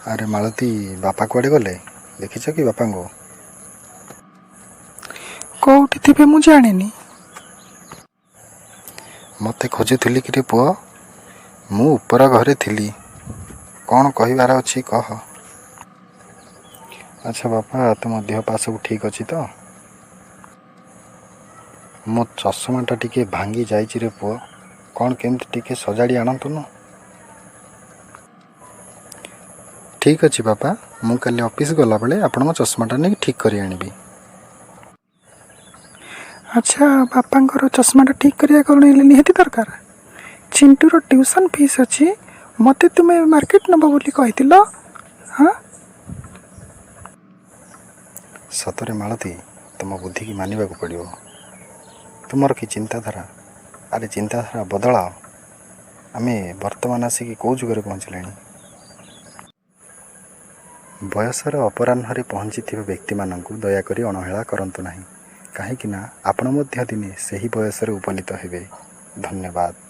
ଆରେ ମାଳତୀ, ବାପା କୁଆଡ଼େ ଗଲେ? ଦେଖିଛ କି ବାପାଙ୍କୁ? କୋଉଠି ଥିବେ ମୁଁ ଜାଣିନି। ମୋତେ ଖୋଜୁଥିଲି କିରେ ପୁଅ? ମୁଁ ଉପର ଘରେ ଥିଲି। କ'ଣ କହିବାର ଅଛି କହ। ଆଚ୍ଛା ବାପା, ତୁମ ଦେହ ପା ସବୁ ଠିକ୍ ଅଛି ତ? ମୋ ଚଷମାଟା ଟିକେ ଭାଙ୍ଗି ଯାଇଛି ରେ ପୁଅ, କ'ଣ କେମିତି ଟିକେ ସଜାଡ଼ି ଆଣନ୍ତୁନୁ। ଠିକ୍ ଅଛି ବାପା, ମୁଁ କାଲି ଅଫିସ୍ ଗଲାବେଳେ ଆପଣଙ୍କ ଚଷମାଟା ନେଇକି ଠିକ୍ କରି ଆଣିବି। ଆଚ୍ଛା, ବାପାଙ୍କର ଚଷମାଟା ଠିକ୍ କରିବା କ'ଣ ହେଲେ ନିହାତି ଦରକାର? ଚିଣ୍ଟୁର ଟ୍ୟୁସନ୍ ଫିସ୍ ଅଛି, ମୋତେ ତୁମେ ମାର୍କେଟ ନେବ ବୋଲି କହିଥିଲ। ହଁ। ସତରେ ମାଳତୀ, ତୁମ ବୁଦ୍ଧିକି ମାନିବାକୁ ପଡ଼ିବ। ତୁମର କି ଚିନ୍ତାଧାରା! ଆରେ ଚିନ୍ତାଧାରା ବଦଳାଅ। ଆମେ ବର୍ତ୍ତମାନ ଆସିକି କେଉଁ ଯୁଗରେ ପହଞ୍ଚିଲେଣି? ବୟସର ଅପରାହ୍ନରେ ପହଞ୍ଚିଥିବା ବ୍ୟକ୍ତିମାନଙ୍କୁ ଦୟାକରି ଅଣହେଳା କରନ୍ତୁ ନାହିଁ, କାହିଁକି ନା ଆପଣ ମଧ୍ୟ ଦିନେ ସେହି ବୟସରେ ଉପନୀତ ହେବେ। ଧନ୍ୟବାଦ।